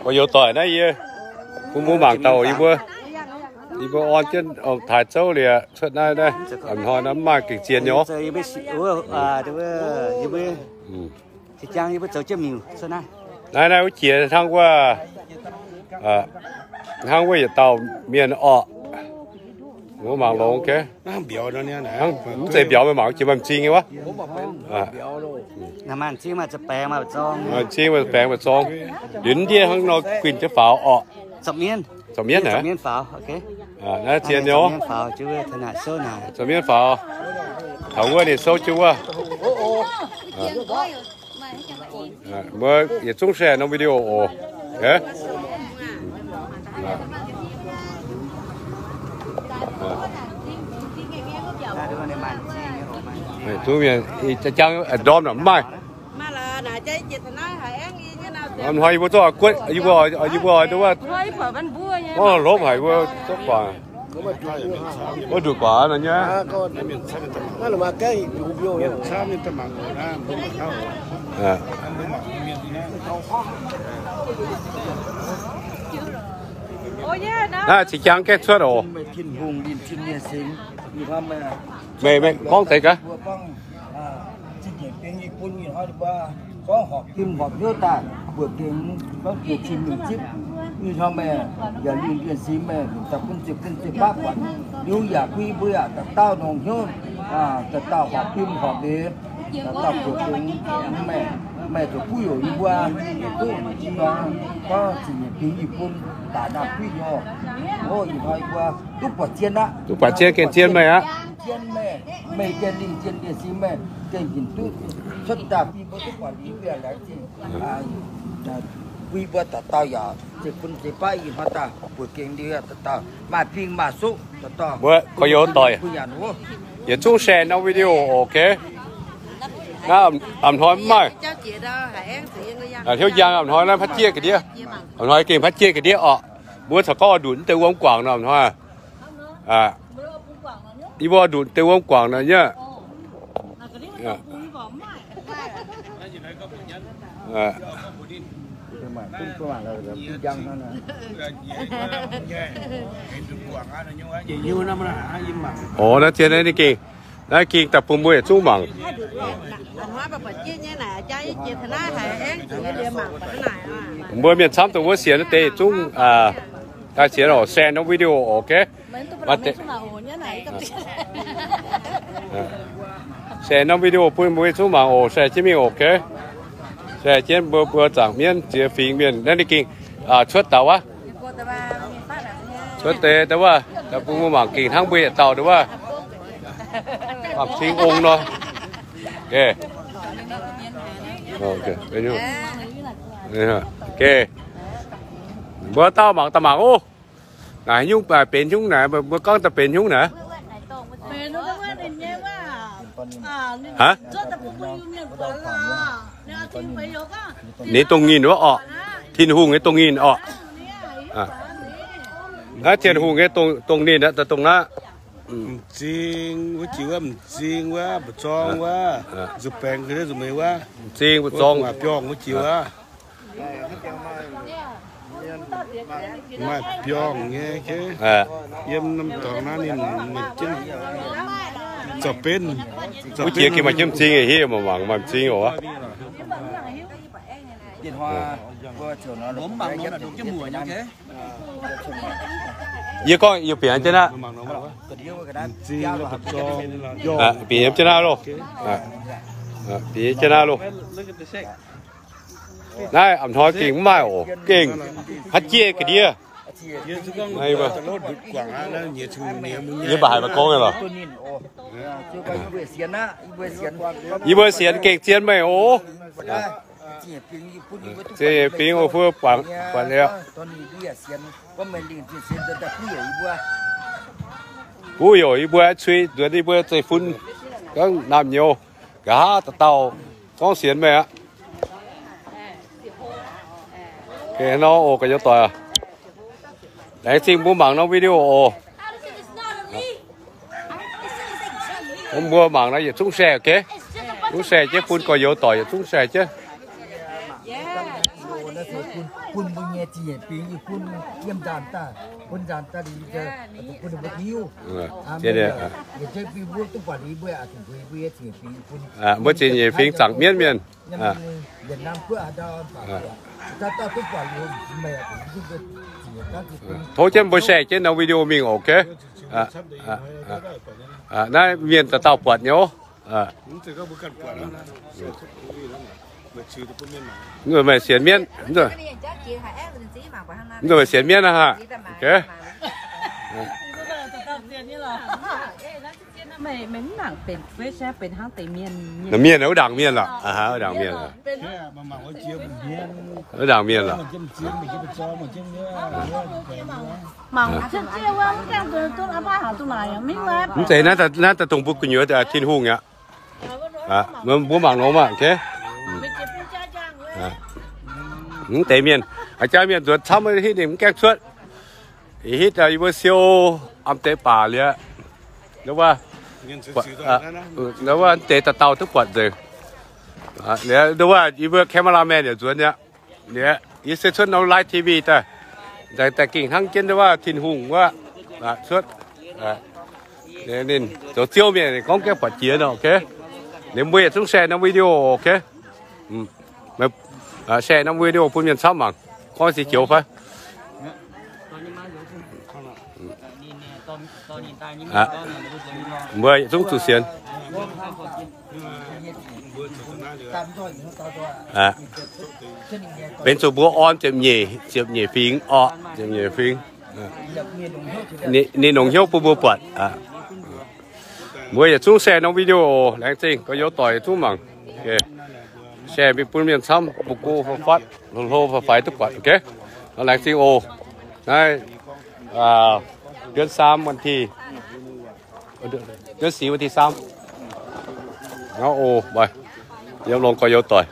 Gorx-youz doic naaiv yie bun mbuo mangc dauh yie mbuo, yie mbuo orn jienv taaix zouv liuz cuotv naaiv, naaiv a'hnoi naaiv mv maaih gengh zien nyei. Naaiv, naaiv wuov jiex hnangv wuov, hnangv wuov yietc dauh mienh orqc. Mbuo mangc longx, hnangv mv zeiz mbiauz, meih mangc jiex maaih m'zing nyei wuov. M'zing maaih baengx maaih zorng. Liuz ndiev hnangv nor guinh jienv faaux orqc. Zorqv mienv aqv. Naaiv zien nyei. Zorqv mienv faaux. Taux wuov ninh souv jienv wuov. Mbuo yietc zungv share norm video oc. Duqv mienh jang ndorm naaic mv maaih. Hnoi yie mbuo zorqv guotv, yie mbuo, yie mbuo oix duqv wuov, hlopv haic mbuo zorqv guangc. Wuov nduqc guangc nor nyei. Naaiv zinh jang gaengh cuotv oc. Meih, meih gorngv deix gaax. Gorngv horpc fim horpc hnyouv daaih, buatc gengx gorngv jiex cin mingh zipv. Ih hnoi meih yaac lingh ndie-singx meih longc daaih bun ziepc bun ziepc baav buatc liuz yaac bun yie mbuo yaac dauh dauh longc hnyouv, dauh dauh horpc fim horpc leiz, dauh dauh buatc gengx meih, meih zuqc buov heuc yie mbuo duqv nor, gorngv ziepc nyeic fingx yie bun daaih naaiv buov hnyouv. Ov, ih hnoi yie mbuo duqv buatc zien aqv. Duqv buatc zien, gengh zien meih aqv. Zien meih, meih gengh lingh zien ndie-singx meih gengh hinc duqv cuotv daaih bun yie mbuo duqv buatc liuz yaac laengz zingh. Bun yie mbuo dauh dauh yaac ziepc bun ziepc baav ih hnoi daaih buatc gengh liuz dauh dauh maaih fing maaih suqv dauh dauh. Mbuo gorx-youz doic, yietc zungv share norm video oc. Naaiv a'hnoi mv maaih. Hnyouv njang a'hnoi naaiv mv jieqv ga'ndiev. A'hnoi gengh mv jieqv ga'ndiev orqc. Mbuo caux gorngv oix ndutc deix wuom guangc nor a'hnoi. Yie mbuo ndutc deix wuom guangc nor nyei. Orv, naaiv zien naaiv ninh gengh, naaiv gengh daaih bun mbuo yietc zungv mangc. Mbuo mienh camv dongh wuov sienx deix yietc zungv daaih sienx oc, share norm video oc, ok. Share norm video bun mbuo yietc zungv mangc oc, share jienv mingh oc, ok. Share jienv mbuo, mbuo zaangc mienv ziex fingx mienh naaiv ninh gengh cuotv daaih wuov. Cuotv deix daaih wuov, daaih bun mbuo mangc gengh hnangv mbuo yietc dauh daaih wuov. Mangc cing ong nor. Ok. Mbuo dauh mangc daaih mangc oc. Naaic nyungc benx nyungc naaic, mbuo gorngv daaih benx nyungc naaic. Hnangv? Ninh dongh ninh wuov orqc. Tin-Hungh nyei dongh ninh orqc. Naaiv Tin-Hungh nyei dongh ninh aqv, dongh naaiv. M'zing wuov jiex wuov, m'zing wuov, mba'zorng wuov, nzuih baengx ga'ndiev nzuih meix wuov. M'zing, mba'zorng, maaih biorngh wuov jiex wuov. Maaih biorngh nyei, yiem norm dorngx naaiv ninh mingh jienv zoux benv. Wuov jiex gengh maaih jienv m'zing, hiev mangc mangc maaih m'zing oc. Yie gorngv yie bieqc jienv naaiv. Bieqc yiem jienv naaiv loh. Bieqc yiem jienv naaiv loh. Naaiv a'hnoi gengh mv maaih oc, gengh haaix jieqv ga'ndiev. Yie mv baac haiz maiv gorngv nyei lorqc. Yie mbuo sienx gengh zien meih oc. Ziex fingx oc, fuov buatc liuz. Buov heuc yie mbuo cui nzuonx yie mbuo zeiv-fun, gorngv naamh nyouz, nqa'haav dauh dauh gorngv sienx meih aqv. Gengh nor oc, ga'nyouz doic. Laengz zingh mbuo mangc norm video oc. Mbuo mangc nor yietc zungv share, ok? Zungv share jienv bun gorx-youz doic yietc zungv share jienv. bun mbuo nyei zingh nyeic fingx yie bun yiem nzaanx daaih, bun nzaanx daaih liuz, bun ninh mbuo hiuv. Mbuo zingh nyeic fingx zaangc mienv mienh. Tov jienv mbuo share jienv norm video mingh oc. Naaiv mienh dauh dauh buatc nyei oc. Meih sienx mienv, meih sienx mienv aqv haah? Mienh wuov ndaangc mienh lorqc, wuov ndaangc mienh, wuov ndaangc mienh lorqc. Mv zeiz naaiv daaih dungx mbuo gu'nyuoz Tin-Hungh aqv. Mbuo mangc nor maah, mv deix mienh, a'jang mienh nzuonx camv, hitv ninh mv gaengh cuotv. Ih hitv yie mbuo siou am deix baac liuz, wuov deix dauh dauh duqv buatc nzengc. Liuz wuov yie mbuo cameraman yaac nzuonx aqv. Liuz yie se cuotv norm live T V daaih, daaih gengh hnangv jienv wuov Tin-Hungh wuov cuotv. Ninh zoux ziouv mienh, ninh gorngv gaengh buatc jiex nor, ok. Liuz mbuo yietc zungv share norm video, ok. Share norm video bun mienh camv mangc, gorngv se joux fai. Mbuo yietc zungv zuqc sienx. Benx zuqc mbuo orn ziepc nyeic, ziepc nyeic fingx orqc, ziepc nyeic fingx. Ninh longc hnyouv bun mbuo buatc. Mbuo yietc zungv share norm video oc. Laengz zingh gorx-youz doic yietc zungv mangc. Share mingh bun mienh camv, mbuo go fai fatv, hlo fai faix duqv buatc, ok. Laengz zingh oc. Naaiv เดือนสาม วันที่ เดือนสี่ วันที่สาม ngau oc. Mbuo yiem longx gorx-youz doic.